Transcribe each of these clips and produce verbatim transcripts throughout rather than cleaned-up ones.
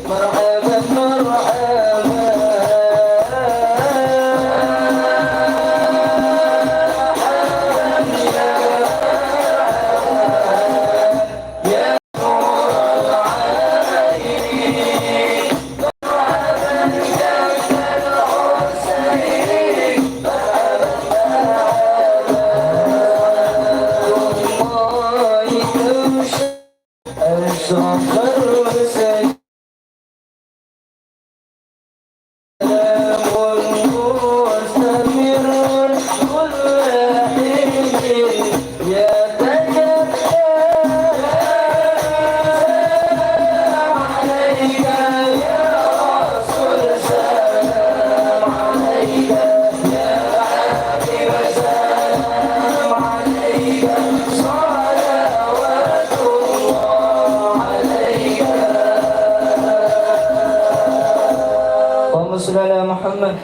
مرحبا، مرحبا. اللهم صل على محمد.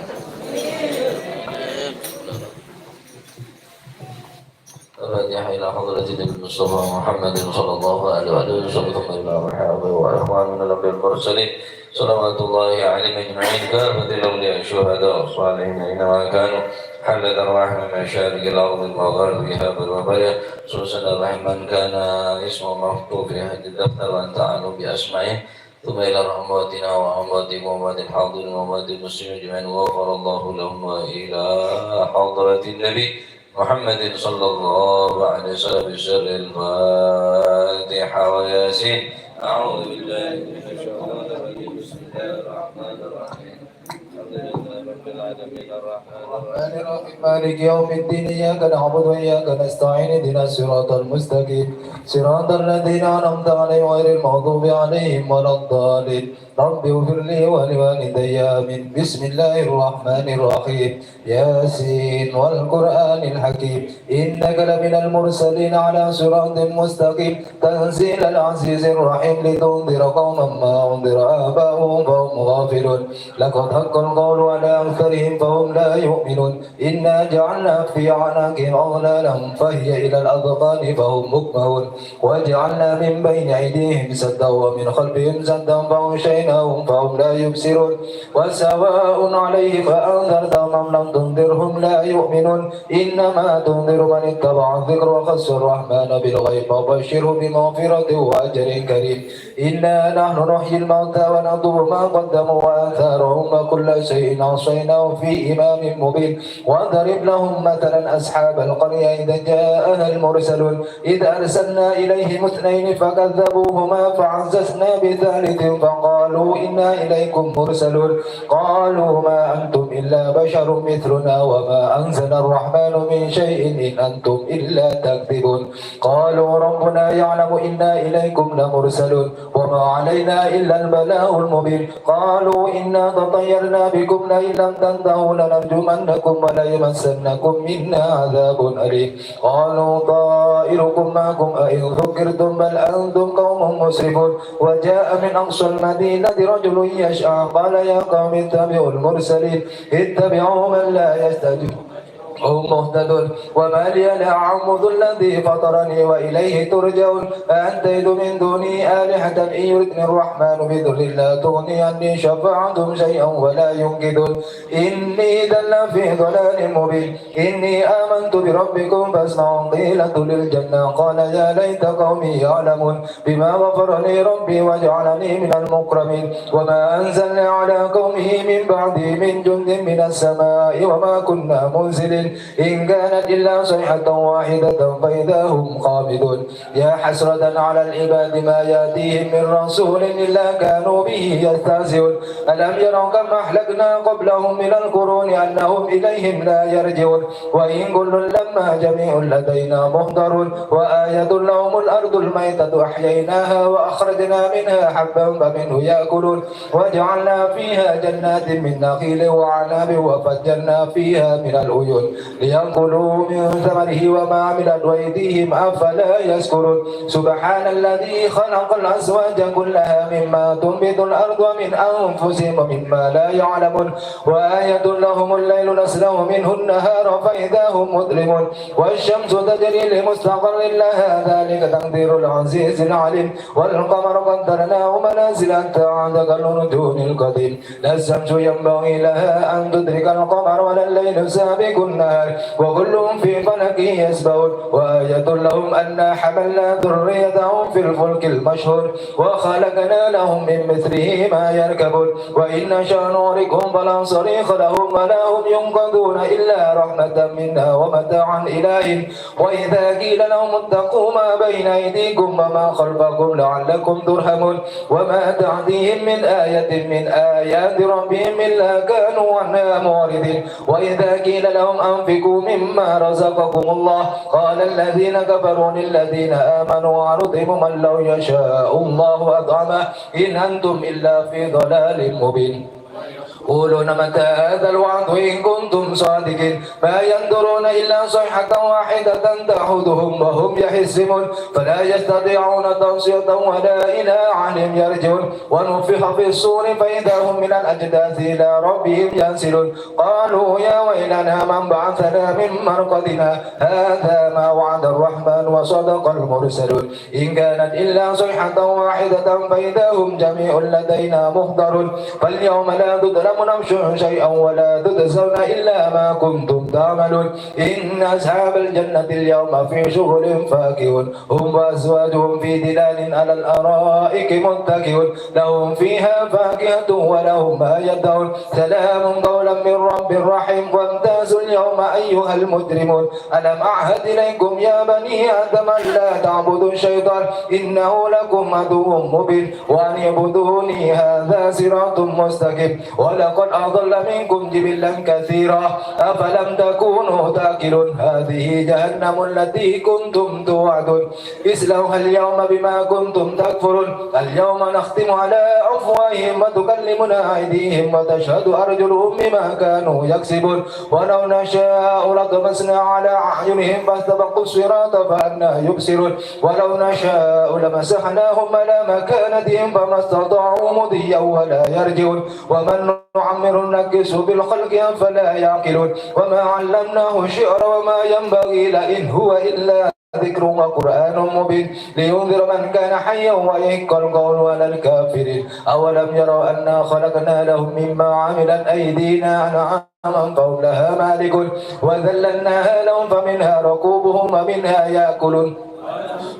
الفاتحة إلى حضرة النبي المصطفى محمد صلى الله عليه وآله وسلم، ثم إلى الأنبياء والأخوان من الأنبياء والمرسلين، صلوات الله عليهم أجمعين، كافة الأولياء الشهداء الصالحين، أينما كانوا، حلت أرواحهم من مشارق الأرض ومغاربها، بل وبرها، خصوصا أرواح من كان اسمه مكتوب في هذا الدفتر، وأنت أعلم بأسمائهم، ثم إلى أرواح أمواتنا وأرواح أموات الحاضرين وأموات المسلمين أجمعين، غفر الله لهم، وإلى حضرة النبي محمد صلى الله عليه وسلم بسر الفاتحة وياسين. أعوذ بالله من الشيطان الرجيم. بسم الله الرحمن الرحيم. الحمد لله رب العالمين. الرحمن الرحيم. مالك يوم الدين. إياك نعبد وإياك نستعين. اهدنا الصراط المستقيم. صراط الذين أنعمت عليهم غير المغضوب عليهم ولا الضالين. رب اغفر لي ولوالدي. آمين. بسم الله الرحمن الرحيم. ياسين والقرآن الحكيم. إنك لمن المرسلين على صراط مستقيم. تنزيل العزيز الرحيم. لتنذر قوما ما أنذر آباؤهم فهم غافلون. لقد حق القول على أكثرهم فهم لا يؤمنون. إنا جعلنا في أعناقهم أغلالا فهي إلى الأذقان فهم مقمحون. وجعلنا من بين أيديهم سدا ومن خلفهم سدا فأغشيناهم فهم لا يبصرون. وسواء عليهم أأنذرتهم أم لم تنذرهم لا يؤمنون. إنما تنذر من اتبع الذكر وخشي الرحمن بالغيب فبشره بمغفرة وأجر كريم. إنا نحن نحيي الموتى ونكتب ما قدموا وآثارهم وكل شيء أحصيناه في إمام مبين. واضرب لهم مثلا أصحاب القرية إذ جاءها المرسلون. إذ أرسلنا إليهم اثنين فكذبوهما فعززنا بثالث فقالوا إنا إليكم مرسلون. قالوا ما أنتم إلا بشر مثلنا وما أنزل الرحمن من شيء إن أنتم إلا تكذبون. قالوا ربنا يعلم إنا إليكم لمرسلون وما علينا إلا البلاغ المبين. قالوا إنا تطيرنا بكم لئن لم تنتهوا لنرجمنكم وليمسنكم منا عذاب أليم. قالوا طائركم معكم أئن ذكرتم بل أنتم قوم مسرفون. وجاء من أقصى المدينة رجل يسعى قال يا قوم اتبعوا المرسلين اتبعوا من لا يستجيب هم مهتدون. وما لي لا أعبد الذي فطرني وإليه ترجعون. أأتخذ من دونه آلهة إن يردني الرحمن بضر لا تغن عني شفاعتهم شيئا ولا ينقذون. إني إذا لفي ضلال مبين. إني آمنت بربكم فاسمعون. قيل ادخل الجنة قال يا ليت قومي يعلمون. بما غفر لي ربي وجعلني من المكرمين. وما أنزلنا على قومه من بعده من جند من السماء وما كنا منزلين. إن كانت إلا صيحة واحدة فإذا هم خامدون. يا حسرة على العباد ما يأتيهم من رسول إلا كانوا به يستهزئون. ألم يروا كم أهلكنا قبلهم من القرون أنهم إليهم لا يرجعون. وإن كل لما جميع لدينا محضرون. وآية لهم الأرض الميتة أحييناها وأخرجنا منها حبا فمنه يأكلون. وجعلنا فيها جنات من نخيل وأعناب وفجرنا فيها من العيون. ليأكلوا من ثمره وما عملته أيديهم أفلا يشكرون. سبحان الذي خلق الأزواج كلها مما تنبت الأرض ومن أنفسهم ومما لا يعلمون. وآية لهم الليل نسلخ منه النهار فإذا هم مظلمون. والشمس تجري لمستقر لها ذلك تقدير العزيز العليم. والقمر قدرناه منازل حتى عاد كالعرجون القديم. لا الشمس ينبغي لها أن تدرك القمر ولا الليل سابق النهار وكل في فلك يسبحون. وآية لهم أنا حملنا ذريتهم في الفلك المشحون وخلقنا لهم من مثله ما يركبون وإن نشأ نغرقهم فلا صريخ لهم ولا هم ينقذون إلا رحمة منا ومتاعا إلى حين. وإذا قيل لهم اتقوا ما بين أيديكم وما خلفكم لعلكم ترحمون. وما تأتيهم من آية من آيات ربهم إلا كانوا عنها معرضين. وإذا قيل لهم أنفقوا مما رزقكم الله قال الذين كفروا للذين آمنوا أنطعم من لو يشاء الله أطعمه إن أنتم إلا في ضلال مبين. يقولون متى هذا الوعد إن كنتم صادقين. ما ينظرون إلا صيحة واحدة تأخذهم وهم يخصمون. فلا يستطيعون توصية ولا إلى أهلهم يرجعون. ونفخ في الصور فإذا هم من الأجداث إلى ربهم ينسلون. قالوا يا ويلنا من بعثنا من مرقدنا هذا ما وعد الرحمن وصدق المرسلون. إن كانت إلا صيحة واحدة فإذا هم جميع لدينا محضرون. فاليوم لا تظلم نفس شيئا ولا تجزون إلا ما كنتم تعملون. إن أصحاب الجنة اليوم في شغل فاكهون. هم وأزواجهم في ظلال على الأرائك متكئون. لهم فيها فاكهة ولهم ما يدعون. سلام قولا من رب رحيم. وامتازوا اليوم أيها المجرمون. ألم أعهد إليكم يا بني آدم أن لا تعبدوا الشيطان إنه لكم عدو مبين وأن اعبدوني هذا صراط مستقيم. ولقد أضل منكم جبلا كثيرا أفلم تكونوا تعقلون. هذه جهنم التي كنتم توعدون اصلوها اليوم بما كنتم تكفرون. اليوم نختم على أفواههم وتكلمنا أيديهم وتشهد أرجلهم بما كانوا يكسبون. ولو نشاء لطمسنا على أعينهم فاستبقوا الصراط فأنى يبصرون. ولو نشاء لمسخناهم على مكانتهم فما استطاعوا مضيا ولا يرجعون. ومن نعمره ننكسه في الخلق أفلا يعقلون. وما علمناه الشعر وما ينبغي له إن هو إلا ذكر وقرآن مبين لينذر من كان حيا ويحق القول على الكافرين. أولم يروا أنا خلقنا لهم مما عملت أيدينا أنعاما فهم لها مالكون وذللناها لهم فمنها ركوبهم ومنها يأكلون.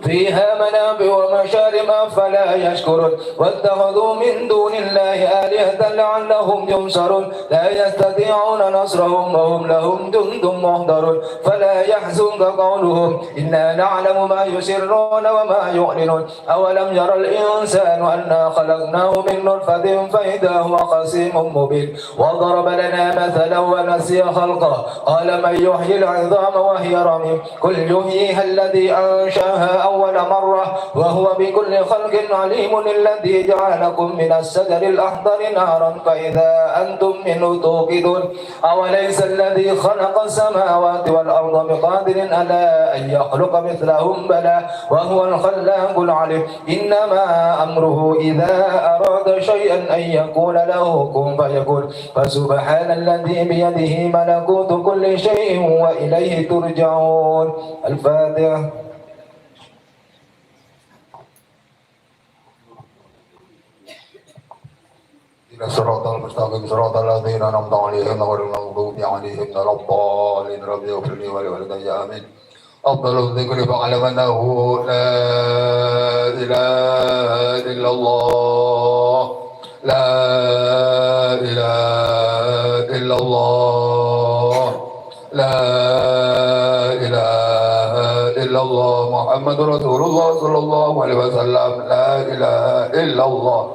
فيها منافع ومشارب أفلا يشكرون. واتخذوا من دون الله آلهة لعلهم ينصرون. لا يستطيعون نصرهم وهم لهم جند محضرون. فلا يحزنك قولهم. إنا نعلم ما يسرون وما يعلنون. أولم ير الإنسان أنا خلقناه من نطفة فإذا هو خصيم مبين. وضرب لنا مثلا ونسي خلقه. قال من يحيي العظام وهي رميم. قل يحييها الذي أنشأها أول مرة وهو بكل خلق عليم. الذي جعل لكم من الشجر الأخضر نارا فإذا أنتم منه توقدون. أوليس الذي خلق السماوات والأرض بقادر على أن يخلق مثلهم؟ بلى وهو الخلاق العليم. إنما أمره إذا أراد شيئا أن يقول له كن فيكون. فسبحان الذي بيده ملكوت كل شيء وإليه ترجعون. الفاتحة. اهدنا الصراط المستقيم، صراط الذين أنعمت عليهم غير المغضوب عليهم ولا الضالين. رب اغفر لي ولوالدي. آمين. أفضل الذكر فاعلم أنه لا إله إلا الله. لا إله إلا الله. لا إله إلا الله محمد رسول الله صلى الله عليه وسلم. لا إله إلا الله.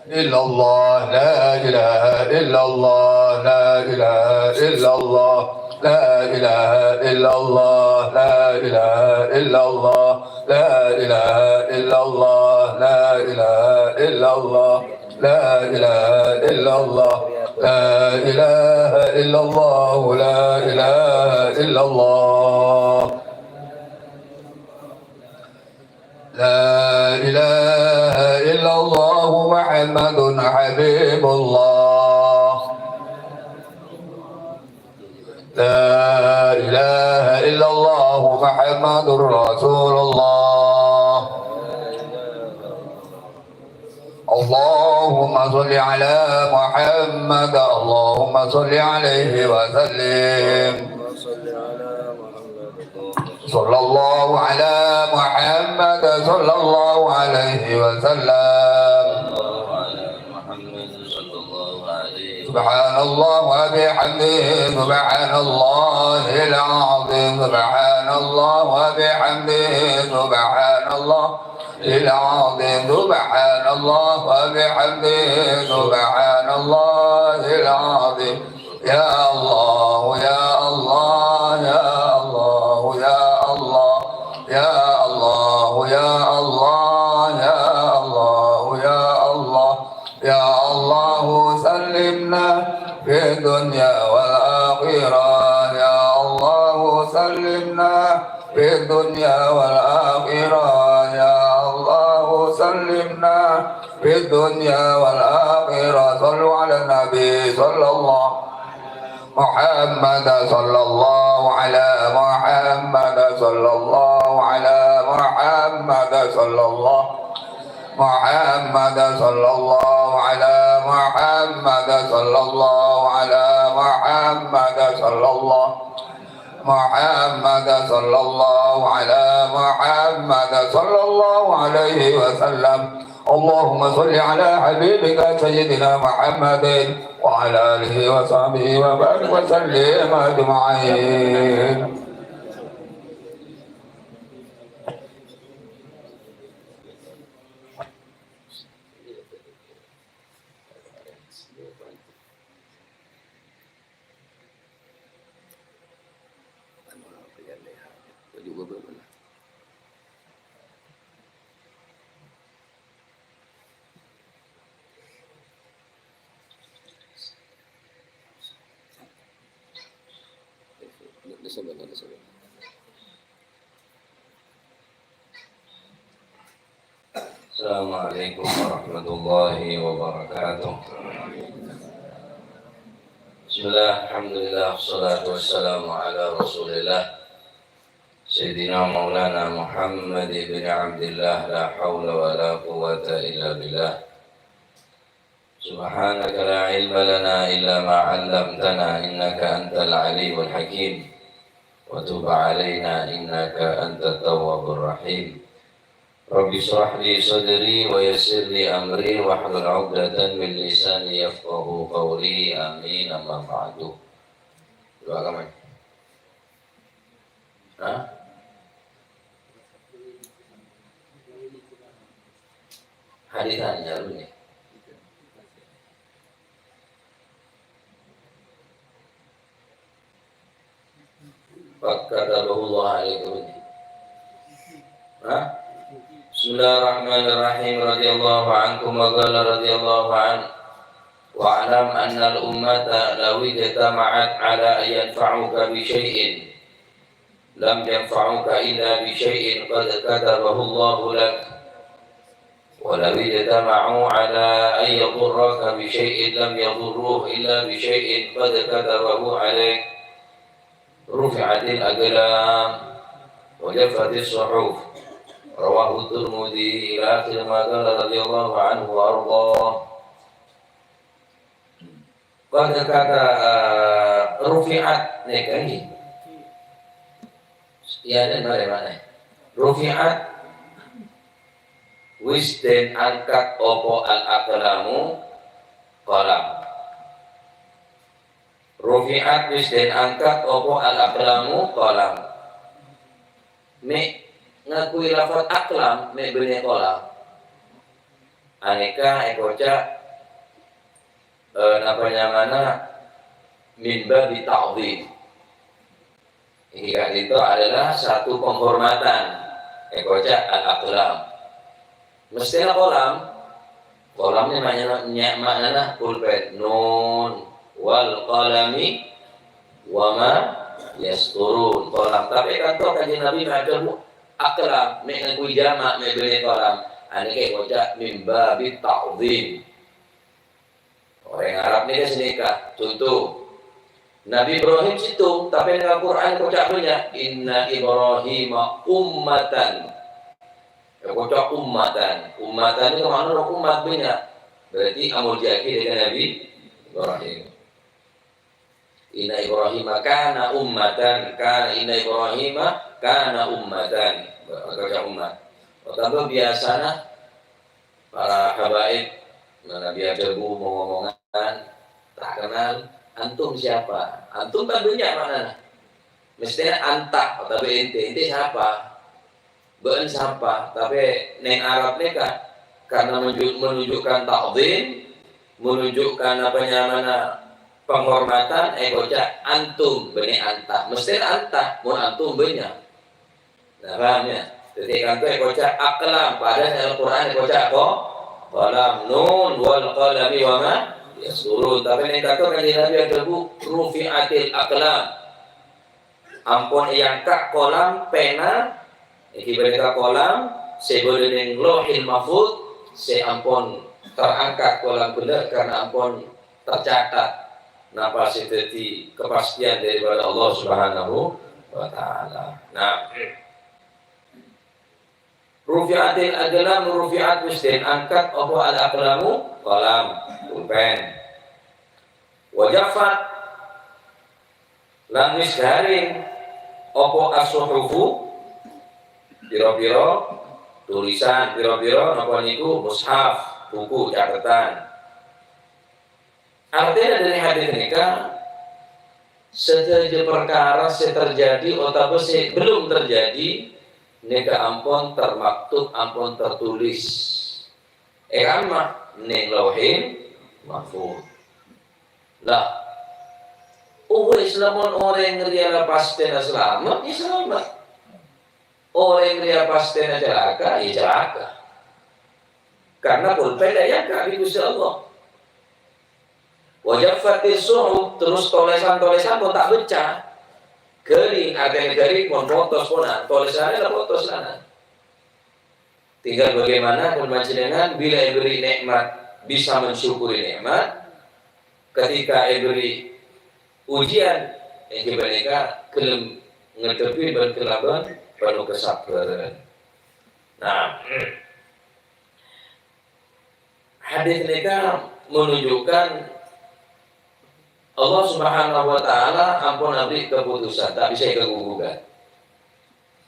إلا الله، لا إله إلا الله، لا إله إلا الله، لا إله إلا الله، لا إله إلا الله، لا إله إلا الله، لا إله إلا الله، لا إله إلا الله. لا إله إلا الله، لا إله إلا الله. لا إله إلا الله محمد حبيب الله. لا إله إلا الله محمد رسول الله. اللهم صل على محمد، اللهم صل عليه وسلم. صلى الله على محمد، صلى الله عليه وسلم. سبحان الله وبحمده، سبحان الله العظيم، سبحان الله وبحمده، سبحان الله العظيم، سبحان الله وبحمده، سبحان الله العظيم. يا الله، يا الله، يا الله، يا الله، يا الله، يا الله، يا الله، يا الله، يا الله، سلمنا في الدنيا والآخرة. يا الله، سلمنا في الدنيا والآخرة. يا الله، سلمنا في الدنيا والآخرة. صلوا على النبي صلى الله محمد، صلى الله على محمد، صلى الله على محمد، صلى الله محمد، صلى الله على محمد، صلى الله على محمد، صلى الله محمد، صلى الله على محمد، صلى الله عليه وسلم. اللهم صل على حبيبك سيدنا محمد وعلى آله وصحبه وبارك وسلم أجمعين. Assalamualaikum warahmatullahi wabarakatuh. Bismillah, alhamdulillah, wassalatu wassalamu ala rasulillah, Sayyidina Maulana Muhammad ibn Abdillah, la haula wa la quwwata illa billah. سبحانك لا علم لنا إلا ما علمتنا إنك أنت العليم الحكيم. وتب علينا إنك أنت التواب الرحيم. رب اشرح لي صدري ويسر لي أمري واحلل عقدة من لساني يفقهوا قولي. آمين. أما بعد. Doa kami. Hah? Hadis hanya ini. Qad katabahu Allah alaikum. Hah? Bismillahirrahmanirrahim. Radhiyallahu ankum wa qala radhiyallahu anhu. Wa'lam annal ummata law ijtama'at ala an yanfa'uka bi syai'in lam yanfa'uka illa bi syai'in qad katabahu Allahu lak. Wa law ijtama'u ala an yadurraka bi syai'in lam yadurruka illa bi syai'in qad katabahu alaik. Rufi'atil aqlam wa jaffatis suhuf. Rawahu Tirmidzi ila akhir ma qala radhiyallahu anhu wa ardhah. Qad kata, eh, rufi'at nèka ngghi. Iyâ, den marè mana? Rufi'at, wis den angkat apa al-aqlamu, qalam. Rufi'at, wis den angkat apa al-aqlamu, qalam. Mè' ngakui lafat aqlam, mè' bânnè qalam. Anèka èkoca', eh, napa nyamana min babi ta'dhim. Ini kan itu adalah satu penghormatan. Èkoca' al-aqlam. Mestèna qalam, Qalam nè ma'nana, nya-, ma'nana pulpen. Nun wal qalami wa ma yasturun. Qalam. Tapè kanto Kanjeng Nabi adhâbu aqlam, mè' ngangghuy jama', mè' bânnè qalam. Anèka èkoca' min babit ta'zim. Orèng Arab nèka sanèka. Conto, Nabi Ibrahim sèttong, tapè neng Al-Qur'an èkoca' bânnya'. Inna Ibrahima ummatan. Èkoca' ummatan. Ummatan nèka ma'nana ommat bânnya'. Berarti amoljâ'aghi dhâ' Nabi Ibrahim. Inna Ibrahima kana ummatan. Kana, inna Ibrahima kana ummatan. Èkoca' ommat. Otabâ biyasana para habaib, manabi adhâbu, mong-omongan, ta' kennal, "Antum siapa?" Antum kan bânnya' ma'nana. Mesthèna anta otabâ ènte. Ènte sapa? Bâ'na sapa? Tapè neng Arab nèka, karena menju-, menunjukkan ta'zim, menunjukkan apa nyamana penghormatan, èkoca' antum, bânnè anta. Mesthèna anta, mon antum bânnya'. Nah, paham ya? Dhâddhi kanto èkoca' aqlam, padahal neng Al-Qur'an èkoca' qa-, qalam. Nun wal qalami wa ma yasturun. Tapè neng kanto Kanjeng Nabi adhâbu, "Rufi'atil aqlam." Ampon èangka' qalam, pèna, ènggi panèka qalam sè bâdâ neng Lauhil Mahfuz, sè ampon terangkat qalam ghellâ' karena ampon tercatat napa sè dhâddhi kepastian daripada Allah Subhanahu wa Ta'ala. Nah, rufi'atil aqlam, rufi'at, wis den angkat apa al-aqlamu, qalam, pulpen. Wa jaffat, lan wis garing apa as-suhufu, pira-pira tulisan, pira-pira napa niku mushaf, buku catetan. Artèna dhâri hadis nèka, sadhâjâ parkara sè terjadi otabâ sè belum terjadi, nèka ampon termaktub, ampon tertulis. È kamma? Neng Lauhil Mahfuz. Lah, wis, lamon orèng rèya la pastèna salamet, ya salamet. Orèng rèya pastèna calaka, ya calaka. Karena pulpen la èangka' bi' Ghustè Allah. Wa jaffatish suhuf, terros tolèsan-tolèsan pon ta' becca. Ghâring, artèna ghâring pon potos pona, tolèsanna la potos lana. Tinggal bagaimana pon panjhennengan bilâ èbherri' nè'mat bisa mensyukuri nè'mat, ketika èbherri' ujian, ènggi panèka ghellem ngaddhebbhi bân kalabân penuh kesabaran. Nah, hadis nèka menunjukkan Allah Subhanahu wa Ta'ala ampon aberri' keputusan, ta' bisa èkaghu-ghugat.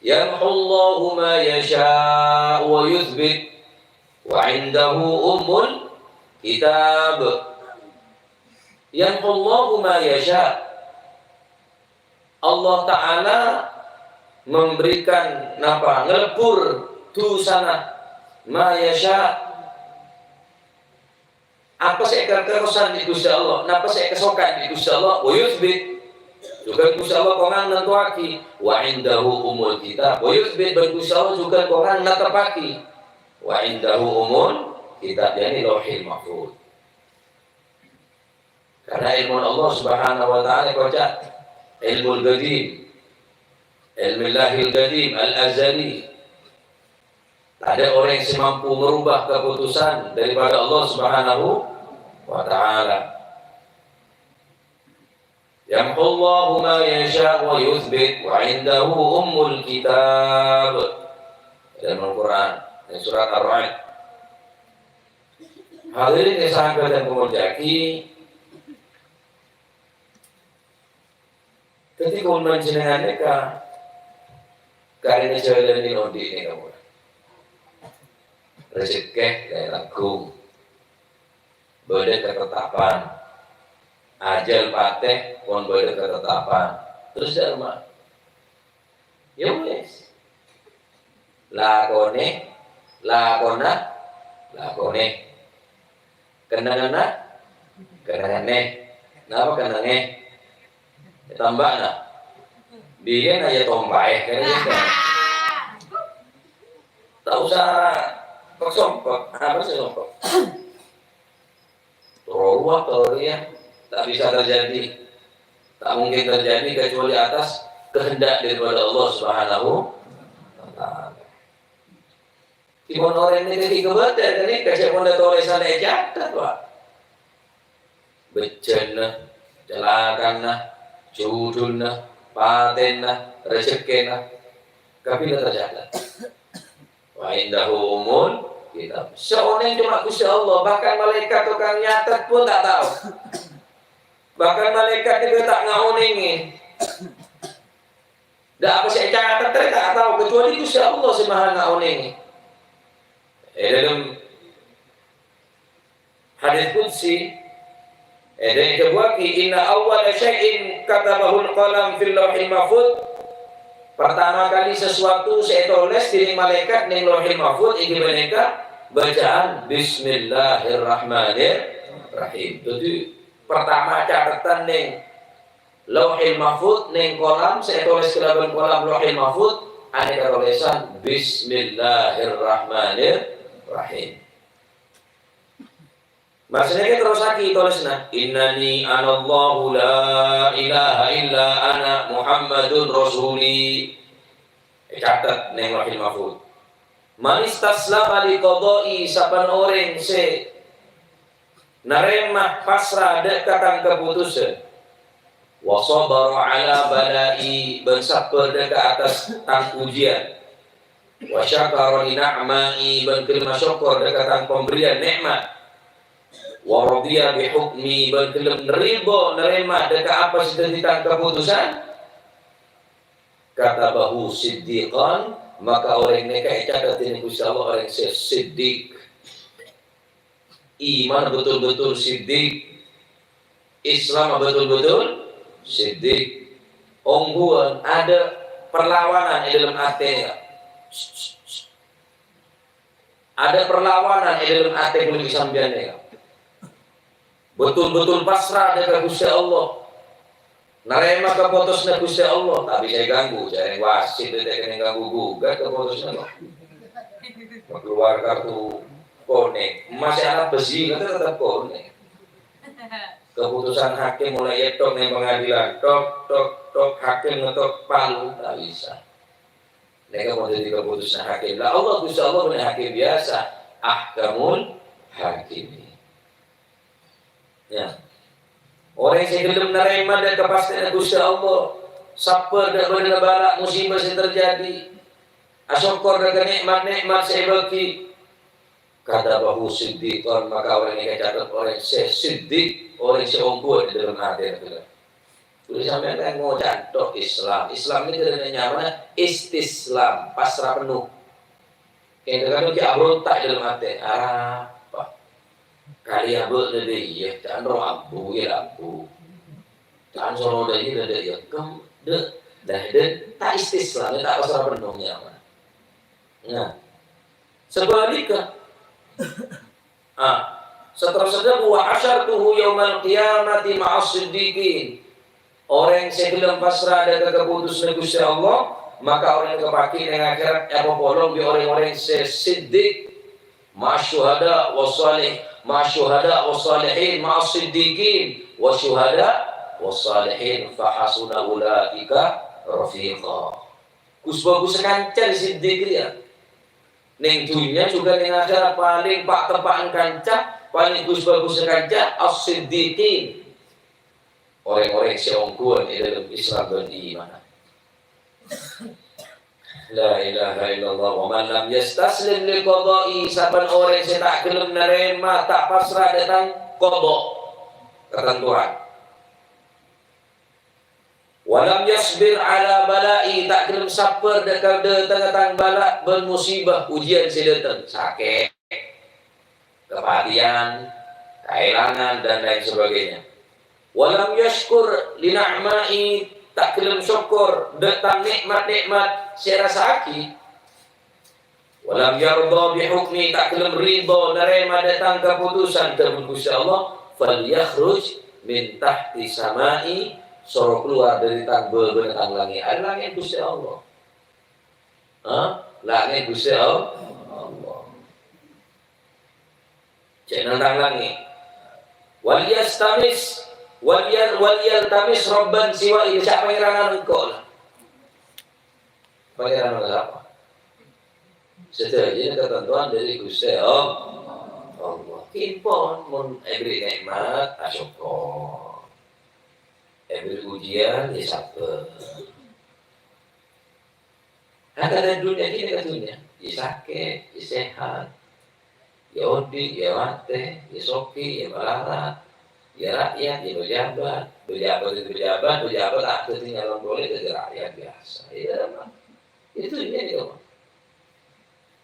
"Yamhullahu ma yasha' wa yutsbit, wa 'indahu ummul kitab." "Yamhullahu ma yasha'." Allah Ta'ala memberikan napa? Ngalebbur dusana, ma yasha'. Apa sè èkaterrosan bi' Ghustè Allah, napa sè èkasokan bi' Ghustè Allah, wa yutsbit. Jhughân Ghustè Allah kongang nantowaghi, wa 'indahu ummul kitab. Wa yutsbit, bân Ghustè Allah jhughân kongang natepaghi, wa 'indahu ummul kitab, yakni Lauhil Mahfuz. Karena èlmona Allah Subhanahu wa Ta'ala èkoca' ilmul qadim, ilmullahil qadim, al-azali. Tadâ' orèng sè mampu merubah keputusan daripada Allah Subhanahu wa Ta'ala. "Yamhullahu ma yasha' wa yutsbit, wa 'indahu ummul kitab." Dalam Al-Qur'an, dalam surat Ar-Ra'd. Hadirin sè sampèyan kamoljâ'aghi, dhâddhi kaulâ panjhennengan nèka karèna jhâlân è odi' nèka, pon. Rejhekkè la ètangghung. Bâdâ katetapan. Ajhâl patè pon bâdâ katetapan. Terros dâ' remma? Ya wis. Lakonè, lakona, lakonè. Kennengnganna, kennengnganè. Napa kennengngè? Ètambâ'âna. Bilâna ya tompaè, kan gitu. Ta' osa pèk-sompèk. Apa sih sompèk? motor, ya, tak bisa terjadi. Tak mungkin terjadi kecuali atas kehendak daripada Allah Subhanahu wa Ta'ala. Dipon orèng nèka ghi' kabâdâ, ghânèka cè' mon tolèsanna ècatet, Pak. Bhâjâna, calakana, judulna, patèna, rejekkèna, kabbhi la tercatet. Wa indahu ummul kitab. Sè onèng coma Ghustè Allah, bahkan malaikat tokang nyatet pon ta' tao. Bahkan malaikat jhughân ta' ngaonèngè. Dâ' apa sè ècatet rè ta' tao, kecuali Ghustè Allah sè maha ngaonèngè. È dâlem hadis qudsi, èdhâbuwâghi, "Inna awwala syai'in katabahul qalam fil lauhil mahfuz." Pertama kali sesuatu sè ètolès dèning malaikat neng Lauhil Mahfuz, èngghi panèka bacaan Bismillahirrahmanirrahim. Dhâddhi, pertama catetan neng Lauhil Mahfuz, neng kolam sè ètolès kalabân kolam Lauhil Mahfuz, anèka tolèsan Bismillahirrahmanirrahim. Maksudnya kan terrossaghi tolèsanna, "Innani anallahu la ilaha illa ana Muhammadun rasuli." Ècatet neng Lauhil Mahfuz. "Man istaslama li qada'i," sapan orèng sè narèma pasra dâ' ka tang kaputusan. "Wa sabara ala bala'i," bân sabbhâr dâ' ka attas tang ujian. "Wa syakara li na'ma'i," bân ghellem asokkor dâ' ka tang pemberian nè'mat. "Wa radiya bi hukmi," bân ghellem narèma, narèma dâ' ka apa sè dhâddhi tang kaputusan. "Katabahu siddiqan," maka orèng nèka ècatet dèning Ghustè Allah orèng sè siddiq. Iman betul-betul siddiq. Islam betul-betul siddiq. Ongghuwân, adâ' perlawanan è dâlem atè. Adâ' perlawanan è dâlem atè polè sampèyan nèka. Betul-betul pasra dâ' ka Ghustè Allah. Narèma kapotosanna Ghustè Allah, ta' bisa èganggu, jhâ' rèng wasit ta' kènè ganggu gugat kapotosanna Allah. Keluar kartu konèng, masih anak besi, kan tetep konèng. Keputusan hakim mulai ètok neng pengadilan, tok, tok, tok, hakim ngetok palu, ta' bisa. Nèka mon dhâddhi kaputusan hakim. Lah Allah, Ghustè Allah bânnè hakim biyasa, ahkamul hakimin. Ya. Orèng sè ghellem narèma dâ' kapastèyanna Ghustè Allah, sabbhâr dâ' bâdâna bâlâ' musibah sè terjadi, asokkor dâ' ka nè'mat-nè'mat sè èbâghi, "Katabahu siddiqan," maka orèng nèka ècatet orèng sè siddiq, orèng sè ongghuwân è dâlem atèna ghellem. Dhuli sampèyan kan ngoca' tok Islam. Islam nèka nyamana istislam, pasra penuh. Kadhâng-kadhâng ghi' abronta' è dâlem atè. Arapa? Kalè abâ' dâdâ iyâ, ca'na roh ambu, iyâ ambu. Ca'na soro dâ' iyâ, dâdâ iyâ. Kem, dâ', dâ', dâ', ta' istislam, ta' pasra penuh nyamana. Nah, sabhâligghâ, ah, saterrossa, "Wa hasyartuhu yaumal qiyamati ma'as siddiqin." Orèng sè ghellem pasra dâ' ka kaputusanna Ghustè Allah, maka orèng nèka èpakè neng akhèrat èpapolong bi' orèng-orèng sè siddiq, "ma'asy syuhada was salih, ma'asy syuhada was salihin, ma'as siddiqin was syuhada was salihin, fa hasuna ulaika rafiqa." Ghus-bhâghus kanca siddiq rèya. Neng dhunnya jhughân neng akhèrat palèng pa'-teppa'an kanca, palèng ghus-bhâghus kanca as-siddiqin. Orèng-orèng sè ongghuwân è dâlem Islam bân iman. La ilaha illallah. "Wa man lam yastaslim li qada'i," sapan orèng sè ta' ghellem narèma, ta' pasra dâ' tang qada, katantowan. "Wa lam yasbir ala bala'i," ta' ghellem sabbhâr dâ' ka dâtengnga tang bâlâ' bân musibah, ujian sè dâteng, sakè', kapatèyan, kaèlangan, dan lain sebagainya. "Wa lam yasykur li na'ma'i," ta' ghellem sokkor dâ' tang nè'mat-nè'mat sè èrassa'aghi. "Wa lam yardha bi hukmi," ta' ghellem ridha narèma dâ' tang kaputusan, dhâbuna Ghustè Allah, "falyakhruj min tahti sama'i," soro kalowar dâri tang bâbâna tang langngè'. Arèya langngè' Ghustè Allah. Hah? Langngè' Ghustè Allah. Jhâ' nantang langngè'. Wal yastamis, wal yal-, wal yaltamis rabban siwa'i, ca'na Pangèran engko' la. Pangèran sapa? Sadhâjâna katantowan dâri Ghustè Allah. Allah. Ghi pon, mon èbèrri' nè'mat, asokkor. Èbèrri' ujiân, ya sabbhâr. Hakadhâ dhunnya ghi nèka dhunnya, ya sakè', ya sehat, ya odi', ya matè, ya soghi, ya malarat, ya ra'yat, ya pejabat, pejabat itu pejabat, pejabat ta' dhâddhi nyalon polè dhâddhi ra'yat biyasa. Ya, ya dhunnya nèka, Pak.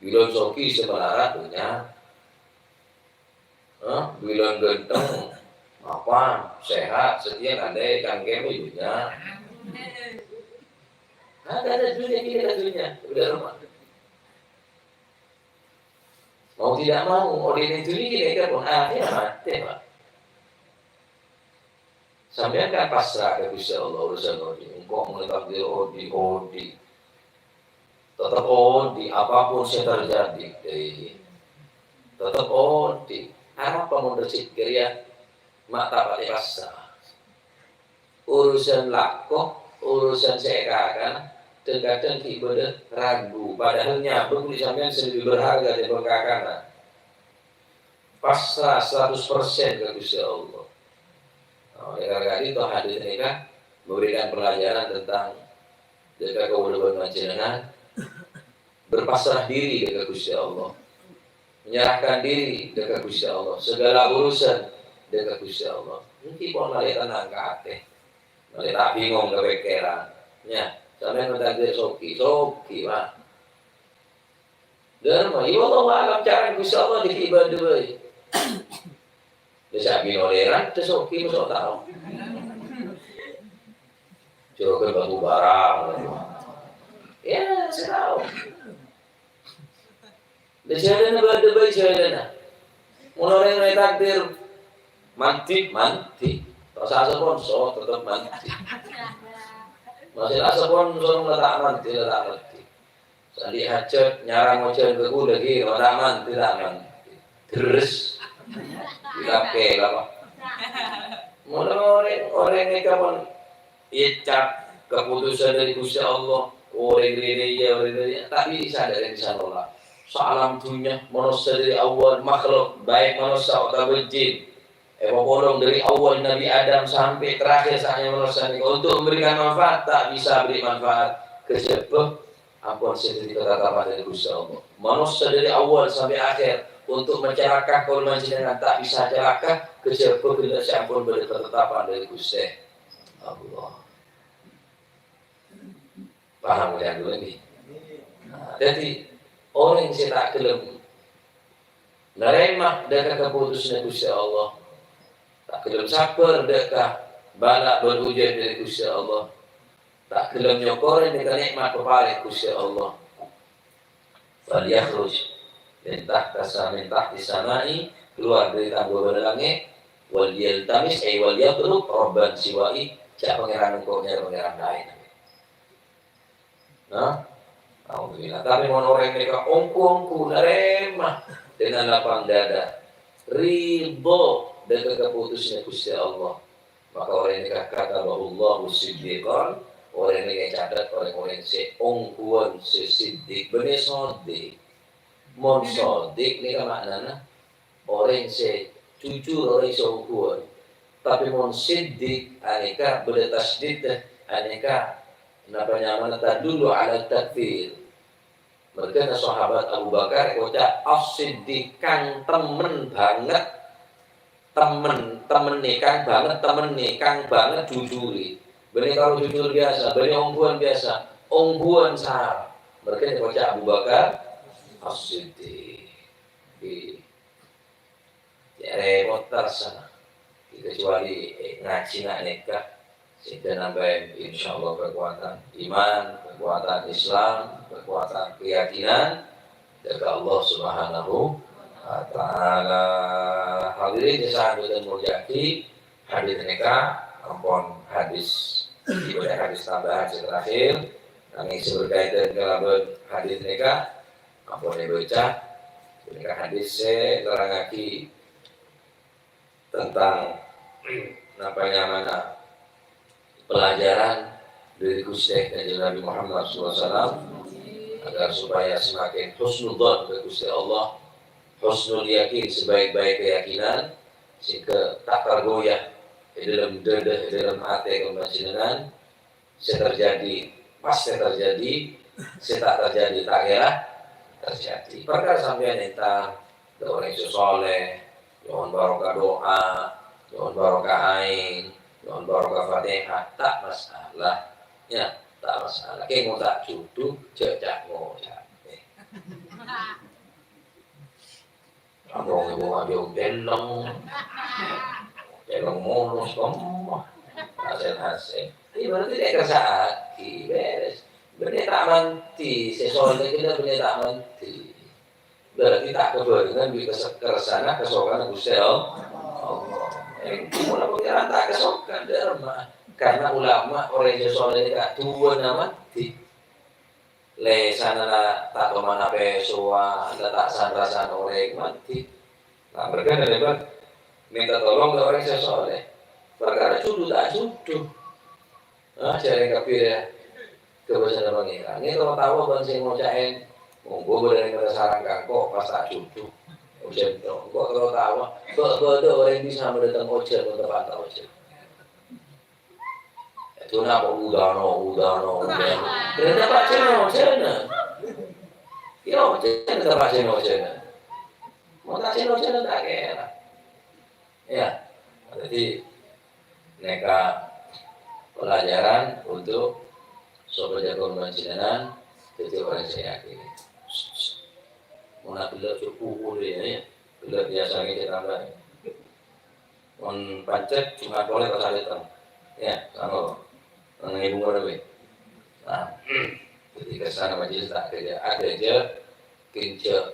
Bilân soghi sè malarat dhunnya. Hah? Bilân ghântheng, mapan, sehat, satèya, kantè, cangkèm, dhunnya. Hakadhâ dhunnya ghi nèka dhunnya. Bhender, Pak. Mau tidak mau, odi' nèng dhunnya ghi nèka pon akhèr matè, Pak. Sampèyan kan pasra ka Ghustè Allah urusan odi'. Engko' molaè takdir odi', odi'. Tetep odi', apapun sè terjadi. Eh, tetep odi'. Arapa mon rejhekkè rèya ma' ta' patè pasra? Urusan lako, urusan sè èkakana, dhâng-kadhâng ghi' bâdâ ragu. Padahal nyabâ kulâ sampèyan sè lebbi berharga dâribâ kakana. Pasra seratus persen ka Ghustè Allah. Nah, oleh karena itu, hadis nèka memberikan pelajaran tentang dâ' ka kaulâ bân panjhennengngan berpasrah diri dâ' ka Ghustè Allah. Menyerahkan diri dâ' ka Ghustè Allah. Segala urusan dâ' ka Ghustè Allah. Mungkin pon malè tenang ka atè. Malè ta' bingung ka pèkkèran. Ya, sampèyan mentakdir soghi, soghi, Pak. Dârma, ya, wallahu a'lam, carana Ghustè Allah dâggi' bâdâ bhâi. Lha, sè abinolèran, terros oke, mosok tao. Jorogan batu bara. Ya, sè tao. Lha, jhâlâna bâdâ bhâi jhâlâna. Mon orèng mè' takdir, mandi, mandi. Ta' osa sponsor, tetep mandi. Masih ta' sponsor, la ta' mandi, la ta' mandi. Sandi hajat nyarang ojhân ka kulâ ghi, ta' mandi, ta' mandi. Terros. Dilapè la, Pak. Mula orèng, orèng nèka pon ècap keputusan dâri Ghustè Allah. Orèng rèya, orèng rèya, ta' bisa dâ' rèng bisa nolak. Saalam dhunnya, manossa dâri awwal makhluk, baik manossa otabâ jin. Èpapolong dâri awwal Nabi Adam sampè' terakhir saat manossa nèka untuk memberikan manfaat, ta' bisa beri manfaat. Kajhâbhâ ampon sè dhâddhi katatapan dâri Ghustè Allah. Manossa dâri awwal sampè' akhir untuk macarakka kaulâ panjhennengngan ta' bisa carakka, kajhâbhâ ghellâ' sè ampon bâdâ katatapan dâri Ghustè Allah. Paham, ya, dulu ini? Nah, dhâddhi, orèng sè ta' ghellem narèma dâ' ka kaputusanna Ghustè Allah, ta' ghellem sabbhâr dâ' ka bâlâ bân ojhân dâri Ghustè Allah, ta' ghellem nyokorè nèka nè'mat paparè Ghustè Allah, "Falyakhruj min tahta sa-, min tahti sama'i," keluar dari tangga bâdâ langngè', "wal yaltamis," ay, "wal yatlub rabban siwa'i," jhâ' pangèran engko' nyarè pangèran laèn. Nah, alhamdulillah. Tapè mon orèng nèka ongghu-ongghu narèma dengan lapang dada, ridho dâ' ka kaputusanna Ghustè Allah, maka orèng nèka katabahullahu siddiqan, orèng nèka ècatet orèng-orèng sè ongghuwân, sè siddiq, bânnè sodiq. Mon sodiq nèka ma'nana orèng sè jujur, orèng sè ongghuwân. Tapè mon siddiq, anèka bâdâ tasydid, anèka napa nyamana tadullu ala taktsir. Mangkana sahabat Abu Bakar èkoca' as-siddiq, kang temmen bhânget, temmen, temmenna kang bhânget, temmenna kang bhânget jujurè. Bânnè karo jujur biyasa, bânnè ongghuwân biyasa, ongghuwân sara. Mangkana èkoca' Abu Bakar as-Siddiq. Ghi. Cè' rèpot tersana. Kecuali, eh, ngajhi na' nèka. Sehingga nambah, insyaallah, kekuatan iman, kekuatan Islam, kekuatan keyakinan dâ' ka Allah Subhanahu wa Ta'ala. Hadirin sè sampè' kaulâ molja'aghi, hadis nèka ampon hadis, ibadah hadis tambahan sè terakhir. Nangèng sè berkaitan kalabân hadis nèka, ampon èbâca, ghânèka hadis sè nerrangaghi tentang napa nyamana pelajaran dari Guste Kanjeng Nabi Muhammad sallallahu alaihi wasallam, agar supaya semakin husnudzon ka Guste Allah, husnul yakin, sebaik-baik keyakinan, sehingga tak tergoyah di dalam dada, di dalam ati kaula panjenengan, sè terjadi, pastè terjadi, sè ta' terjadi, ta' kèra terjadi. Perkara sampèyan entar, dâ' orèng sè soleh, nyo'on barokah doa, nyo'on barokah aèng, nyo'on barokah Fatihah, ta' masalah. Ya, ta' masalah. Kèng mon ta' jhudhu, jhâ' ca'-ngoca'. Among ibu ngambil telong, telong mulus, kemma. Hasil-hasil. Ini berarti dia kerja aki, beres. Bener tak manti, sesuai kita bener tak manti. Berarti tak kebarengan bi kes-, kersana kesokan Gusti Allah. Eh, mula pengiran tak kesokan, derma. Karena ulama, orang yang soleh ini tak tua nama, di Lèsanna ta' toman apèsowa, la ta' san-rasan orèng, mati. Nah, mereka nèka mènta tolong ka orèng sè soleh. Parkara jhudhu ta' jhudhu. Ah, jhâreng kabbhi, ya. Kobâsana Pangèran. Nèka terro tawa bân sè ngoca'è, monggo bâdâ rèng sareng kangko' pas ta' jhudhu. Ojhân to, engko' terro tawa. Bâ-, bâdâ orèng bisa madâteng ojhân mon teppa' ta' ojhân. Itu napa udano, udano, udano. Ternyata Pak Ceno, Ceno. Yo, Ceno, Pak Ceno, Ceno. Mau tak Ceno, Ceno tak kira. Ya, jadi nèka pelajaran untuk sobat jago panjenengan, jadi orang saya yakin. Mau nak bela cukup ya, ya. Bela biasa ini kita tambah. Mon pancet, Jumat polè pas aretan. Ya, sama. Nang ibu mana, Be? Nah, jadi kesan majelis tak ada, ada aja, kinca,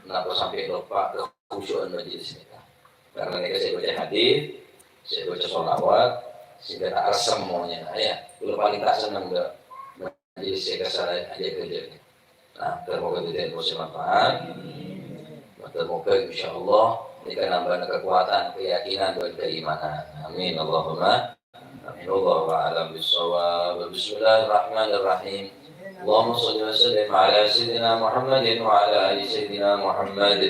napa sampai lupa kekhusyuan majelis ini. Karena ini saya baca hadis, saya baca sholawat, sehingga tak resem maunya. Nah, ya, kalau paling tak senang enggak. Jadi, saya kasih aja kerjanya. Nah, termoga tidak emosi manfaat. Termoga, insya Allah, ini akan nambah kekuatan, keyakinan, dan keimanan. Amin. Allahumma amin. Wallahu a'lam bishawab. Bismillahirrahmanirrahim. اللهم صل وسلم على سيدنا محمد وعلى آل سيدنا محمد.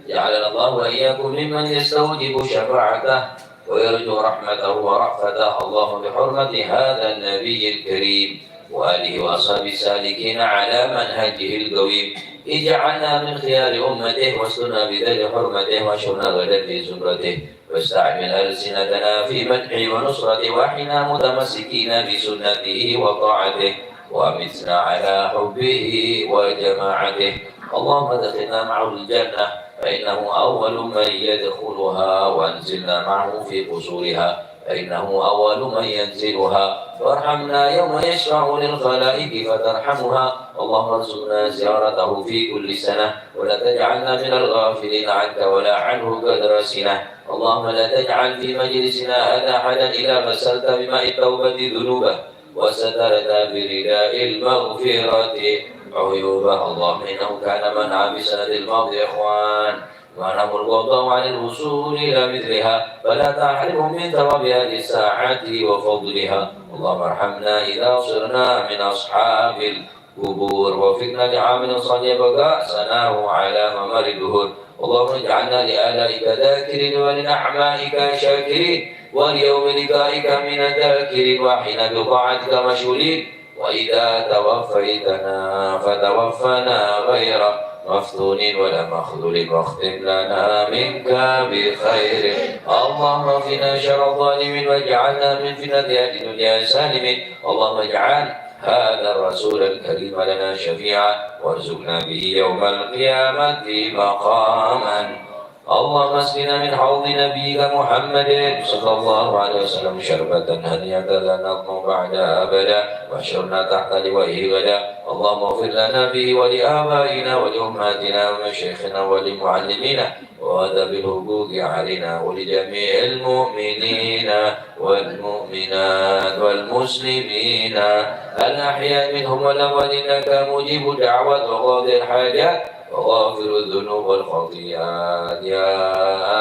جعلنا الله وإياكم ممن يستوجب شفاعته ويرجو رحمته ورأفته. اللهم بحرمة هذا النبي الكريم وآله وأصحابه السالكين على منهجه القويم اجعلنا من خيار أمته واسترنا بذل حرمته واحشرنا غدا في زمرته واستعمل ألسنتنا في مدحه ونصرته وأحينا متمسكين بسنته وطاعته وأمتنا على حبه وجماعته. اللهم أدخلنا معه الجنة فإنه أول من يدخلها وأنزلنا معه في قصورها فإنه أول من ينزلها وارحمنا يوم يشفع للخلائق فترحمها. اللهم ارزقنا زيارته في كل سنة ولا تجعلنا من الغافلين عنك ولا عنه قدر سنة. اللهم لا تجعل في مجلسنا هذا أحدا إلا غسلت بماء التوبة ذنوبه وسترت برداء المغفرة عيوبه. اللهم إنه كان من عام السنة الماضية إخوان ونحن الوضع عن الوصول إلى مثلها فلا تحرمهم من ثواب هذه الساعة وفضلها. اللهم ارحمنا إذا صرنا من أصحاب القبور ووفقنا لعمل صالح يبقى أثره على ممر الدهور. اللهم اجعلنا لآلائك ذاكرين ولنعمائك شاكرين وليوم لقائك من الذاكرين وأحينا بطاعتك مشغولين وإذا توفيتنا فتوفنا غير مفتونين ولا مخذولين واختم لنا منك بخير. اللهم اكفنا شر الظالمين واجعلنا من فتنة أهل الدنيا سالمين. اللهم اجعل هذا الرسول الكريم لنا شفيعا وارزقنا به يوم القيامة مقاما. اللهم اسقنا من حوض نبيك محمد صلى الله عليه وسلم شربة هنيئة لا نظمأ بعدها أبدا واحشرنا تحت لوائه غدا. اللهم اغفر لنا به ولآبائنا ولأمهاتنا ولمشايخنا ولمعلمينا وذوي الحقوق علينا ولجميع المؤمنين والمؤمنات والمسلمين الأحياء منهم والأموات إنك مجيب الدعوات وقاضي الحاجات. وغافر الذنوب والخطيئات يا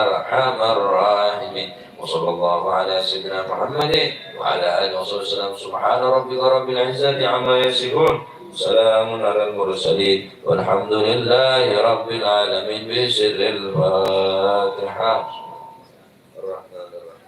أرحم الراحمين. وصلى الله على سيدنا محمد وعلى آله وصحبه وسلم. سبحان ربك رب العزة عما يصفون. سلام على المرسلين والحمد لله رب العالمين. بسر الفاتحة. الرحمن الرحيم.